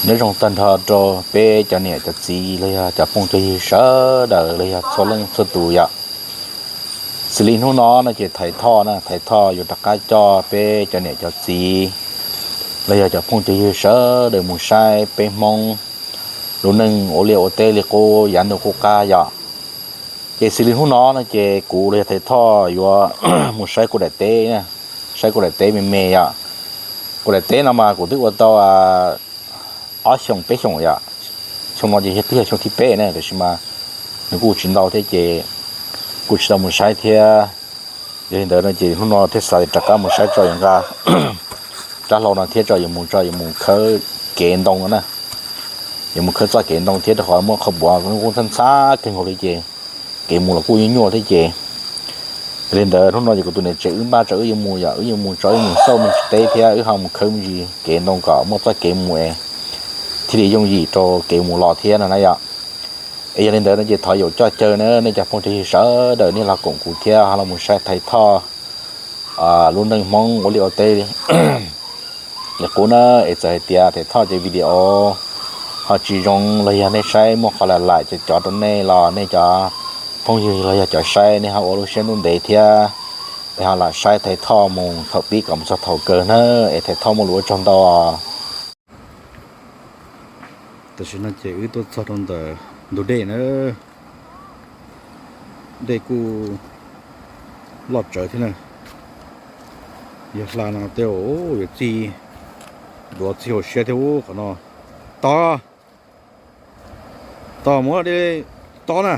Nyob zoo tag nrho rau peb cov niam cov txiv los yog cov phooj cov ywg sawv daws los yog txhua leej txhua tus yom. Xws li hnub no no ces Thaiv Thoj na, Thaiv Thoj yuav rov qab coj peb cov niam cov txiv los yog cov phooj cov ywg sawv daws mus saib peb Hmoob lub neej ua liaj ua teb li qub yav ntuj qub qab yom. Ces xws li hnub no no ces kuv los yog Thaiv Thoj yuav mus saib kuv daim teb, saib kuv daim teb me me yom. Kuv daim teb no mas kuv twb ua tau ob xyoos peb xyoos yom. Xyoo no ces twb yog xyoo thib peb na, tiam sis mas nws kuj tsis ntau thiab ces kuj tsis tau mus saib thiab. Yog li ntawd no ces hnub no thiaj xav tias rov qab mus saib tso yuav nqa rab hlau no thiab tso yuav mus, tso yuav mus khawb kev ntoo no na. Yuav mus khawb txoj kev ntoo thiab rau qhov muaj qhov puav kuj ntxhab ntxhab kawg nkaus li ces kev mus los kuj nyuaj nyuaj thiab ces. Yog li ntawd hnub no ces kuv tus niam tsev wb npaj tso wb yuav mus yom, wb yuav mus tso wb mus xauj me ntsis teb thiab wb ho mus khawb me ntsis kev ntoo kom muaj txoj kev mus es thiaj li yooj yim rau kev mus los thiab no na yom. Es yog li ntawd no ces thov yaum coj caw na nej cov phooj cov ywg sawv daws nej los koom kuv thiab ho los mus saib Thaiv Thoj lub neej Hmoob ua liaj ua teb li qub na. Es txawm hais tias Thaiv Thoj cov video ho tsis zoo los yog nej saib muaj qhov lam laim cov cov rau nej los nej cov phooj ywg los yog cov saib nej ho ua lub siab ntuj ntev thiab es ho lam saib Thaiv Thoj mus thaum pib kom mus txog thaum kawg na. Es Thaiv Thoj muaj lus ua tsaug ntau. Tam sim no ces wb tuaj txog rau ntawm ntug dej na. Dej kuj loj tsawv thiab na. Yog hla no tej yuav txij duav txij hauv siab thiab ub qhov no. Tos, tos muab dej tob na.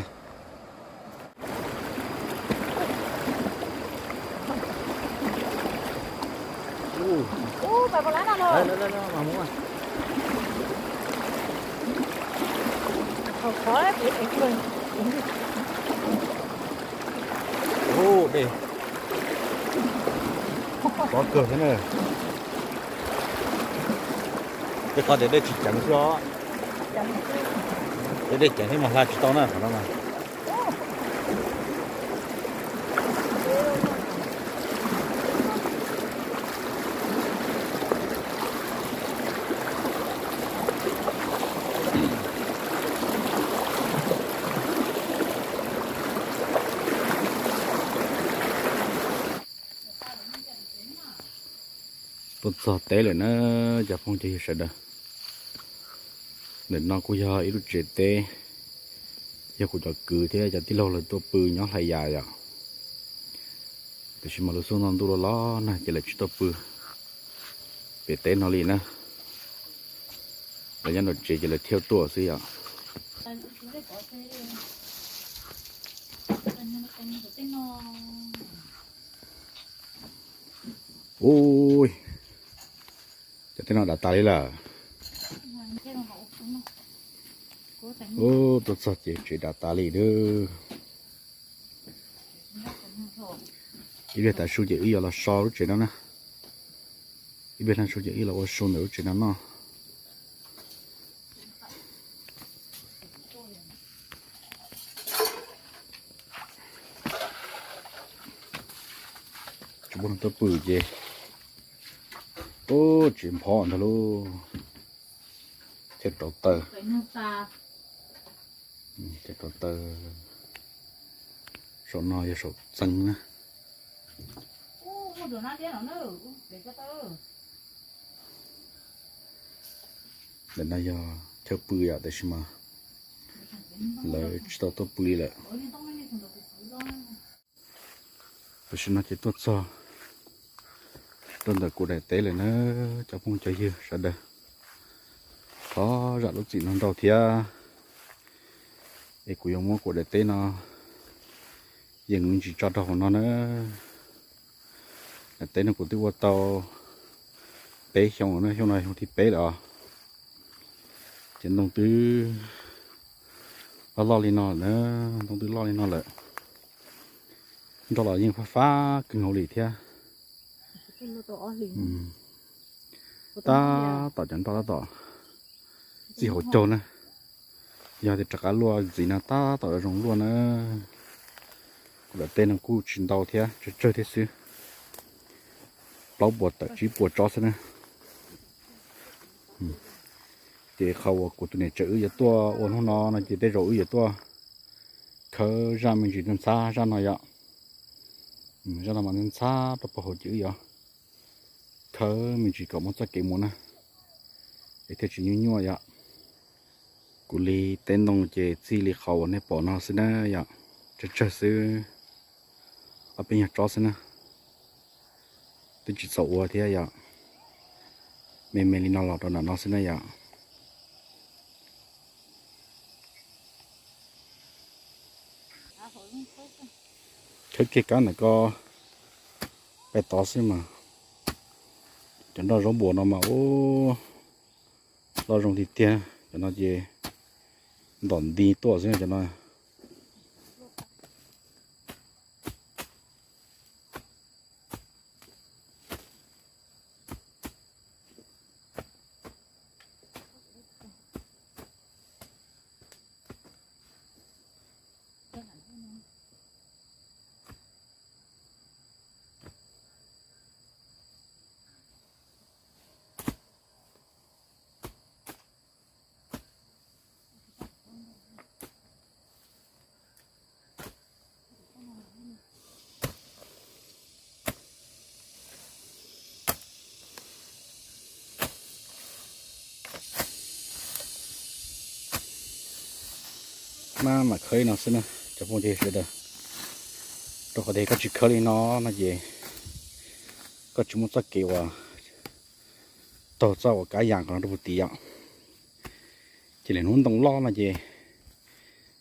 Dej tob kawg thiab na. Tej qhov tias dej tsis ceev xwb os. Tej dej ceev thiab mas hla tsis tau na qhov no mas. Tuaj txog teb lawm na cov phooj cov ywg sawv daws. Ntawm no kuj yog ib lub tsev teb, yog kuv cov kwv thiab cov tij laug lawv tuaj pw nyob hlais yas yom. Tiam sis mas lub xub no ntuj los los nag ces lawv tsis tuaj pw pem teb no li na. Lawv nyob nram tsev ces lawv thiaj tuaj xwb yom. Ui, cov tej no dav tas li lawm. Ub, tuaj txog ces tsev dav tas li lawm. Ib pliag tav su ces wb yuav los so lub tsev no na. Ib pliag tav su ces wb los ua su ntawm lub tsev no noj. Tsis muaj neeg tuaj pw ces, ub, tsis nphob ntag lauj. Thiaj rauv taws. Thiaj rauv taws. Saum no yog saum txee na. Ntawm no yog chaw pw yom, tiam sis mas lawv tsis tau tuaj pw li lawm. Tam sim no ces tuaj txog rau ntawm kuv daim teb lawm na, cov phooj cov ywg sawv daws. Thov zam lub txim no ntau thiab, es kuv yuav muab kuv daim teb no yees me ntsis tso rau hauv no na. Daim teb no kuv twb ua tau peb xyoo lawm na, xyoo no xyoo thib peb lawm os. Ces ntoo twb loj loj li no lawm na, ntoo twb loj li no lawm. Nroj los yeej fab fab kawg nkaus li thiab. Tab tom cov nroj tab tom txij hauv caug na. Yog tias rov qab luaj ntxiv no tab tom zoo luaj na. Kuv daim teb no kuj tsis ntau thiab, tsawg tsawg thiab xwb. Plaub puas tawm tsib puas tsob xwb na. Ces qhov uas kuv tus niam tsev wb yuav tuaj ua hnub no no ces tej zaum wb yuav tuaj khawb zaj me ntsis ntxhab zaj no yom. Zaj no mas ntxhab rau pog hauv ces wb yuav khawb me ntsis kom muaj txoj kev mus na, es thiaj tsis nyuaj nyuaj yom. Kuv li teb ntoo ces txij li qhov uas nej pom no xwb na yom, tsawg tsawg xwb, ob peb nyuag tsob xwb na, twb tsis txaus ua thiab yom. Me me li no los rau nram no xwb na yom. Khawb kiag kab ntawm ko pais tod xwb mas, cov nroj zaub npuas no mas ub, loj zoo tiag tiag. Cov no ces ntom nti tuaj xwb cov no. Maj mam khawb li no xwb na cov phooj ywg sawv daws, rau qhov tias koj tsis khawb li no no ces koj tsis muaj txoj kev uas taug txoj uas kab yas qhov no rau puag tid yom. Ces lwm hnub ntoo loj no ces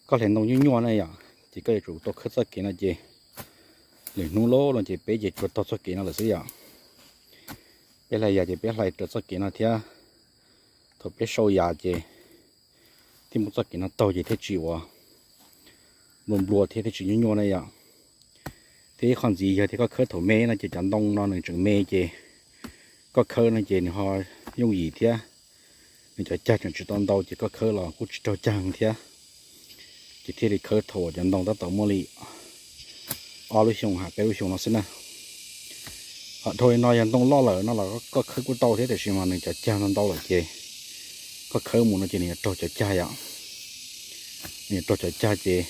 koj hle ntoo nyuaj nyuaj na yom, ces koj yuav tsum tau khawb txoj kev no ces lwm hnub loj no ces peb ces tsuas taug txoj kev no lawm xwb yom. Peb hlais yas ces peb hlais raws txoj kev no thiab, thaum peb sau yas ces thiaj muaj txoj kev no taug ces thiaj tsis ua nplua nplua thiab thiaj tsis nyuaj nyuaj na yom. Thiab ib qho ntxiv yog tias koj khawb thaum me no ces cov ntoo no nws tseem me ces koj khawb no ces nws ho yooj yim thiab, nws cov cag tseem tsis tau ntau ces koj khawb los kuj tsis raug cag thiab. Ces thiaj li khawb thaum uas cov ntoo tab tom muaj li ob lub xyoo ha peb lub xyoo no xwb na. Ho dhau li no yog ntoo loj lawm no los koj khawb kuj tau thiab, tiam sis mas nws cov cag ntau ntau lawm ces koj khawb mus no ces nws yuav raug cov cag yom. Nws yuav raug cov cag ces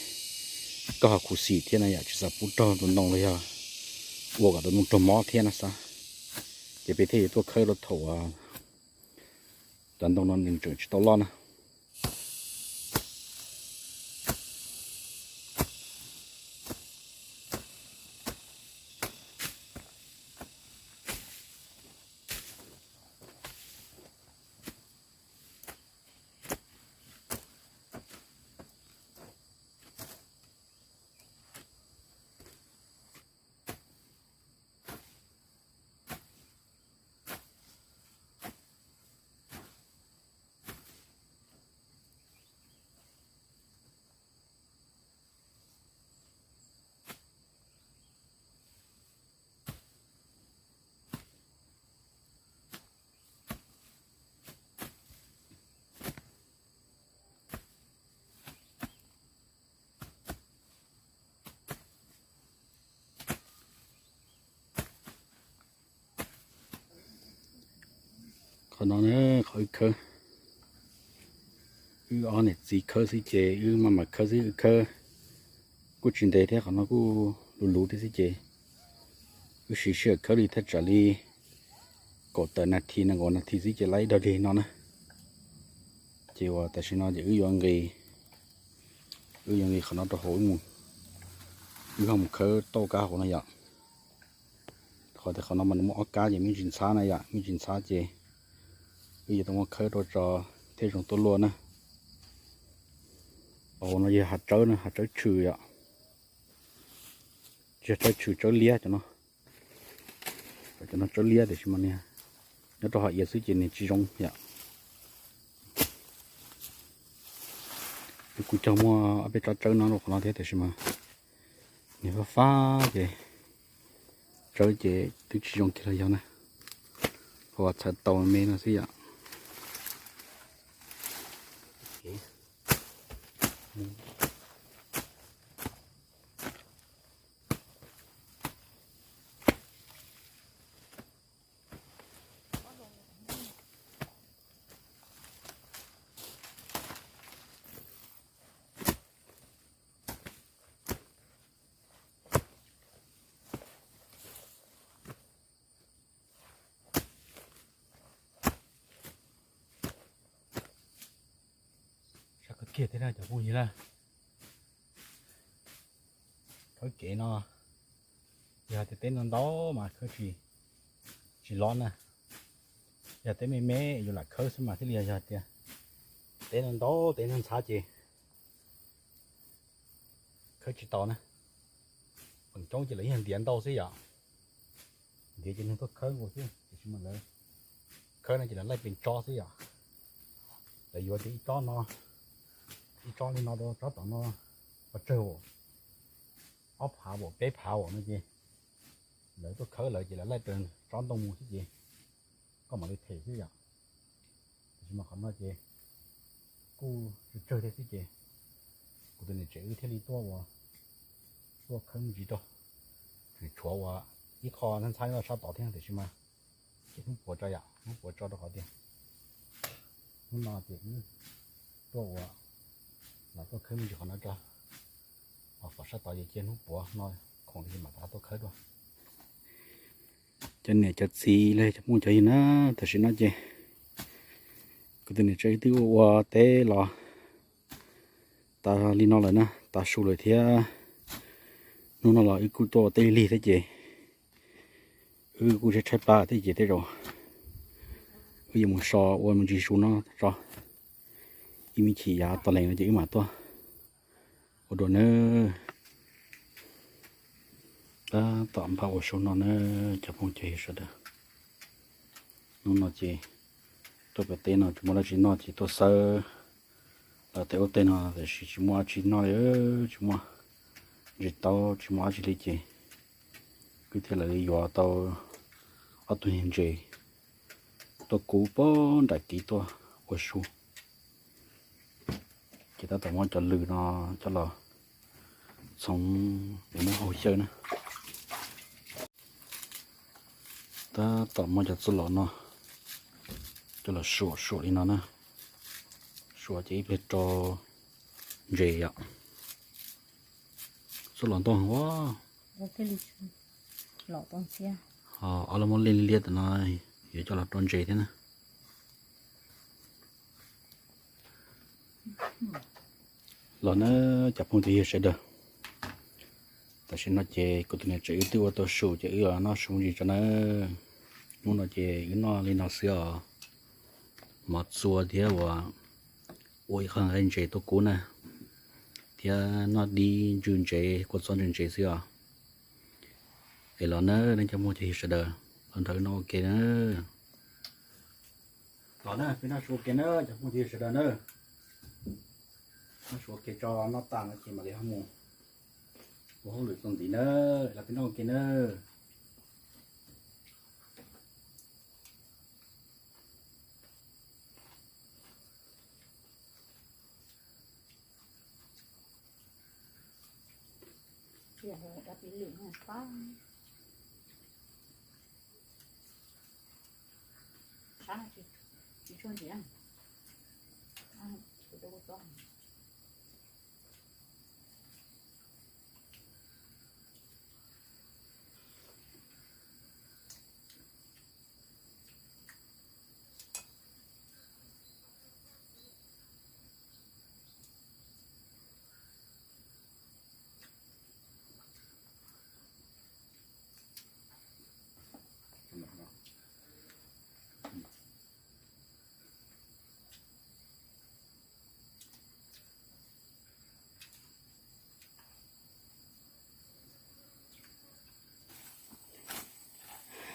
koj ho khuv xim thiab na yom, tsis xav pub raug tus ntoo los yog ua kom tus ntoo raug mob thiab no xav. Ces peb thiaj yuav tuaj khawb rau thaum cov ntoo no nws tseem tsis tau loj na. Qhov no na, qhov wb khawb, wb ob niam txiv khawb xwb ces wb maj mam khawb xwb, wb khawb kuj tsis ntev thiab, qhov no kuj luv luv thiab xwb ces wb siv sij hawm khawb li thaj tsam li kaum tawm nas this nees nkaum nas this xwb ces laib dog dig no na. Ces uas tam sim no ces wb yuav nqis, wb yuav nqis qhov no rau hauv wb mus, wb ho mus khawb tauj kab hauv no yom. Qhov tias qhov no mas nws muaj ob kab ces me ntsis ntxhab na yom, me ntsis ntxhab ces wb yuav tau muab khawb rau tso thiaj zoo tuaj luaj na. Hauv no yog hav tsawb na, hav tsawb tshwm yom, tsis yog tsawb tshwm, tsawb liab cov no. Cov no tsawb liab tiam sis mas nws nyob rau hauv iav xwb ces nws tsis zoo yom. Wb kuj cog muaj ob peb tsob tsawb no rau qhov no thiab tiam sis mas nws fab fab ces tsawb ces twb tsis zoo kiag los yog na, ho txhawv tau me no xwb yom. kiag thiab na cov phooj ywg na. Khawb kev no, yog tias teb ntau ntau mas khawb tsis, tsis loj na. Yog teb me me yuav lam khawb xwb mas thiaj li, yog tias teb ntau ntau teb ntxhab ntxhab ces khawb tsis tau na. Feem coob ces lawv yeej ntiav ntau xwb yom. Ntiav ces neeg tuaj khawb nkaus xwb, tiam sis mas lawv khawb no ces lawv laij pes tsob xwb yom. Lawv yuav tias ib tsob no, ib tsob li no rau tsob tom no pov tsawg, ob phav as peb phav as no ces lawv tuaj khawb lawv ces lawv laij pes tsob ntoo mus xwb ces koj mam li them xwb yom. Tiam sis mas qhov no ces kuj tsawg tsawg thiab xwb ces kuv tus niam tsev wb thiaj li tuaj ua, tuaj khawb me ntsis rau, tseem tshuav ua ib qho ntxhab ntxhab nyob sab tod thiab tiam sis mas cia hnub puav tso yom, hnub puav tso rau qhov tias hnub no ces wb tuaj ua, los tuaj khawb me ntsis qhov no tso, ho qhov sab tod ces cia hnub puav no khoom li mam rov qab tuaj khawb dua. Cov niam cov txiv los cov phooj cov ywg na, tam sim no ces kuv tus niam tsev twb ua ua teb los tas li no lawm na, tas su lawm thiab. Hnub no los wb kuj tuaj ua teb lig lig thiab ces wb kuj tshaib tshaib plab thiab ces tej zaum wb yuav mus so ua me ntsis su no tso, ib me chim yav tau lees no ces wb mam tuaj ua dua nawb. Tab tom npaj ua su no na cov phooj cov ywg sawv daws. Hnub no ces tuaj pem teb no tsis muaj dab tsi noj ces tuaj xawb los tej ub tej no tiam sis tsis muaj dab tsi noj li, tsis muaj ntses taub tsis muaj dab tsi li ces wb thiaj li yuav tau ob tug niag ntses tuaj kub pem nram kev tuaj ua su. Ces tab tom muab cov lws no coj los txhoov es muab hau xyaw na. Tab tom muab cov txuj lom no coj los suam suam li no na. Suam ces ib pliag rau ntses yom. Txuj lom ntau ua. Ob lub muab liab liab tam no yuav coj los rau ntses thiab na. Los na cov phooj cov ywg sawv daws, tam sim no ces kuv tus niam tsev wb twb ua tau su ces wb los noj su ntsis tso na. Hnub no ces wb noj li no xwb os, mov txua thiab ua, ua ib qho nqaij ntses tuaj kub na, thiab noj dib ntsw ntsev kua txob ntsw ntsev xwb os. Es los na nej cov phooj cov ywg sawv daws, los nrog wb noj ua ke na. Los na peb noj su ua ke na cov phooj cov ywg sawv daws na. Noj su ua ke tso, noj tas no ces mam li ho mus ua hauj lwm txuas ntxiv na. Los peb noj ua ke na.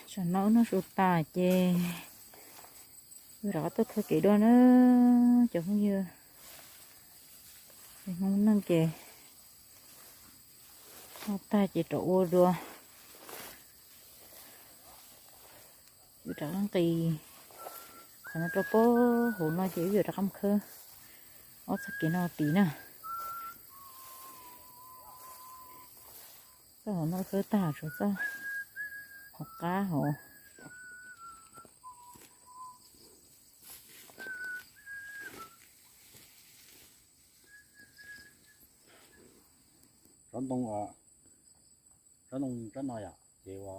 Tsam no wb noj su tas ces wb rov qab tuaj khawb kev dua na cov phooj ywg. Hmoob neej ces noj tag ces rov ua dua. Wb rov qab nqis qhov no rau pem hauv no ces wb yuav rov qab mus khawb ob txoj kev no tid na. Txoj hauv no khawb tag, tshuav txoj hauv qab hauv. Tsob ntoo, tsob ntoo tsob no yom, ces ua,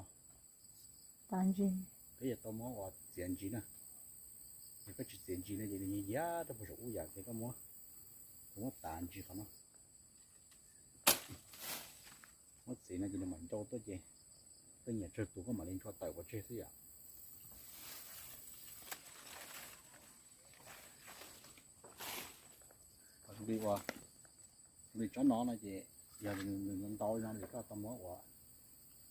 peb yuav tau muab ua txiav ntsis na. Yog koj tsis txiav ntsis no ces nws nyias yiab rau puag saum ub yom, ces koj muab, Muab tas ntsis qhov no, muab txiv no ces nws mam ncau tuaj ces, tej nyiam tsawg tus koj mam li ntshua tawm pov tseg xwb yom. Li ua, li tsob no no ces yog nws ntau li no ces koj tau muab ua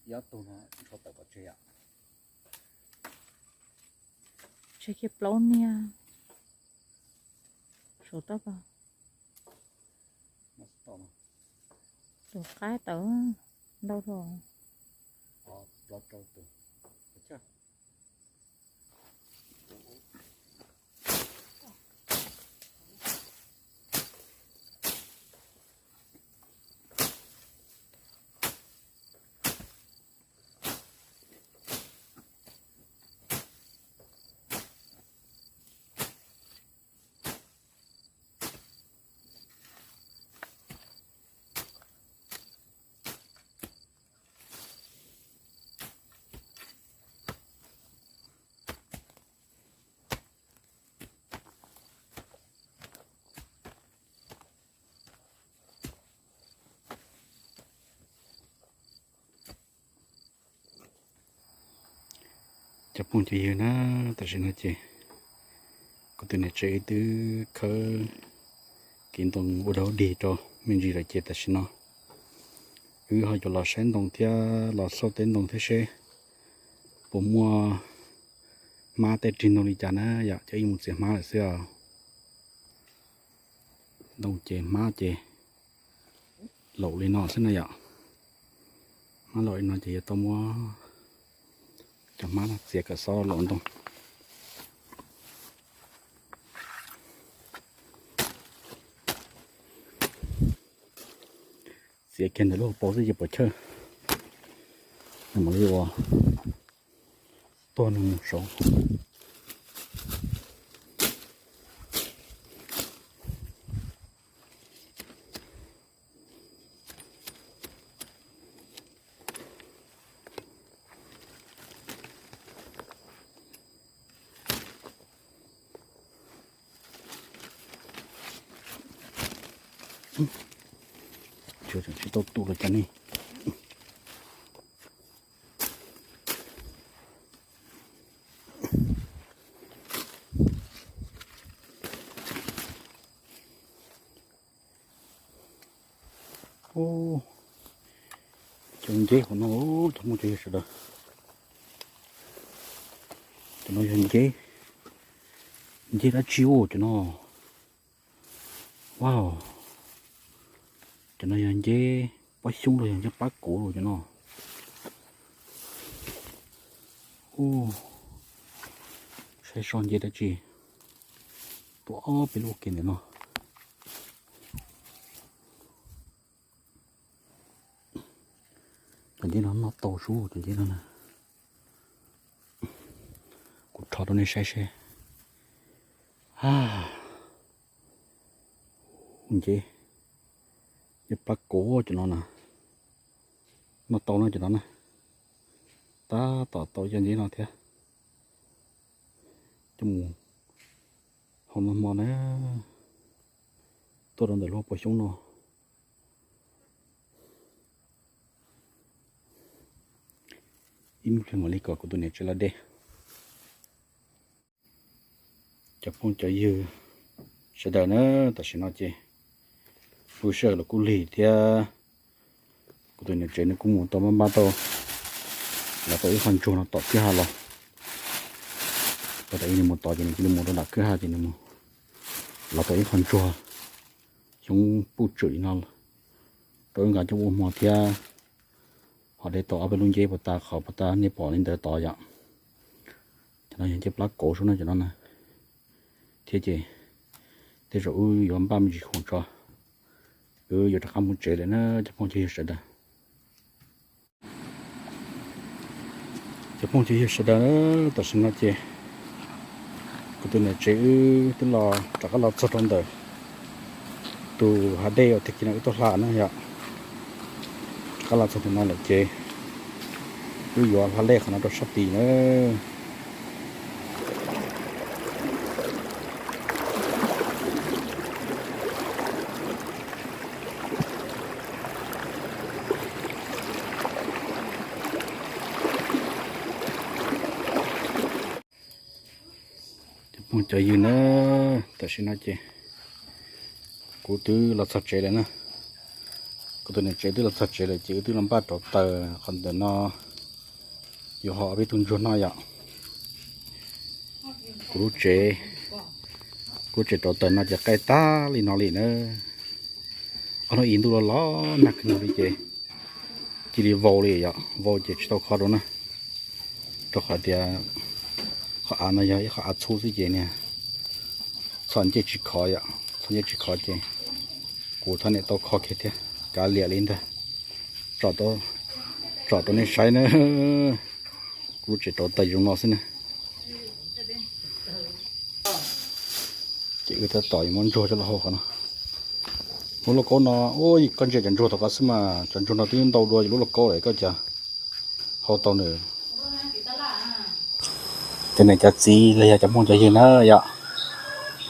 ib ob tug no ntshua tawm pov tseg yom. Tseg kiag plaub niag saum toj ko. Tus qaib tawm ntau dhau. Cov phooj cov ywg na, tam sim no ces kuv tus niam tsev wb twb khawb kev ntoo ua dog dig rau me ntsis lawm ces tam sim no wb ho yuav los saib ntoo thiab los xauj teb ntoo thiab seb puas muaj hmab tej rig ntoo li cas na yom, ces wb mus txiav hmab lawm xwb os. Ntoo ces hmab ces laum li no xwb na yom. Hmab laum li no ces yuav tau muab cov hmab no txiav kom xob laum ntoo. Txiav kiag ntawm lub hauv paus xwb ces pom chawj, nws mam li ua tuag nws mus saud. Tsis tau tu los cas ne. Cov nceb hauv no, cov phooj cov ywg sawv daws, cov no yog nceb, nceb dab tsi ua cov no? Wow, cov no yog nceb pob xyoob los yog nceb plab kuv los cov no. Saib seb nceb dab tsi, tuaj ob peb lub ke ntawm no. Cov nceb no noj tau sub cov nceb no na. Kuv rho rau nej saib seb. Nceb, nceb plab kuv cov no na. Noj tau no cov no na. Tab tom tau cov nceb no thiab. Coj mus hau noj hmo na. Tuaj rau ntawm lub pob xyoob no. Ib me pliag mam li kom kuv tus niam tsev los de. Cov phooj cov ywg sawv daws na, tam sim no ces lub sij hawm los kuj lig thiab, kuv tus niam tsev nws kuj mus tau npaj npaj tau, los tau ib qho ntsuag no tom kwj ha los. Tau tas ib nws mus tod ces nws cia li mus rau nram kwj ha ces nws mus los tau ib qho ntsuag xyoob puj tswm li no rau wb nqa coj ua hmo thiab. Ho de tau ob peb lub nceb puas tas qhov puas tas nej pom li ntawd tod yom. Cov no yog nceb plab kauv sub no cov no na. Thiab ces tej zaum wb yuav npaj me ntsis khoom tso, wb yuav rov qab mus tsev lawm na cov phooj cov ywg sawv daws. Cov phooj cov ywg sawv daws, tam sim no ces kuv tus niam tsev wb twb los rov qab los txog rau ntawm tus hav dej uas tag kis no wb tuaj hla na yom. Rov qab los txog ntawm no lawm ces wb yuav hla lej qhov no rau sab tid na. Cov ywg na, tam sim no ces kuv twb los txog tsev lawm na. Kuv tus niam tsev twb los txog tsev lawm ces wb twb los npaj rauv taws qhov ntawm no, yuav ho peb tug ntsuag noj yom. Kuv lub tsev, kuv lub tsev rauv taws no ces qaij tag li no li na. Ob hnub ib ntuj los los nag kawg nkaus li ces cia li vau li yom, vau ces tsis tau kho rau na. Rau qhov tias qhov av no yog ib qhov av txhub xwb ces niag txhom ncej tsis khov yom, txhom ncej tsis khov ces kuv thov niam tau kho kiag thiab, kav liam li ntag. Tsom rau nej saib na. Kuv lub tsev rauv taws zoo no xwb na. Ces wb tab tom yuav muab ntsuag coj los hau qhov no. Lub lauj kaub no, ua koj ntsia cov ntsuag tom qab xwb mas cov ntsuag no twb ntau dua lub lauj kaub lawm, koj cas hau tau nws. Cov niam cov txiv los yog cov phooj cov ywg na yom,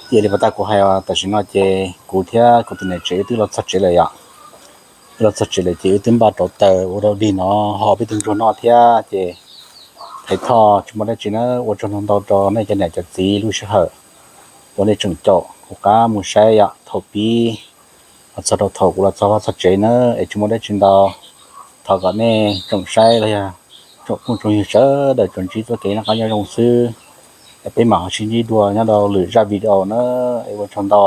cia li pas tag kuv hais os, tam sim no ces kuv thiab kuv tus niam tsev twb los txog tsev lawm yom. Twb los txog tsev lawm ces wb twb npaj rauv taws ua rau dig no ho peb tug ntsuag noj thiab ces thaiv thoj tsis muaj dab tsi na. Ua tsaug ntau ntau rau nej cov niam cov txiv lub sij hawm uas nej tseem caum kuv qab mus saib yom, thaum pib los txog rau thaum kuv los txog vaj txog tsev na, es tsis muaj dab tsi ntau. Thov kom nej tsoom saib los yog tsoom phooj tsoom ywg sawv daws tsuas ntsib txoj kev noj qab nyob zoo xwb, es peb mam ho sib ntsib dua nyob rau lwm zaj video na, es ua tsaug ntau.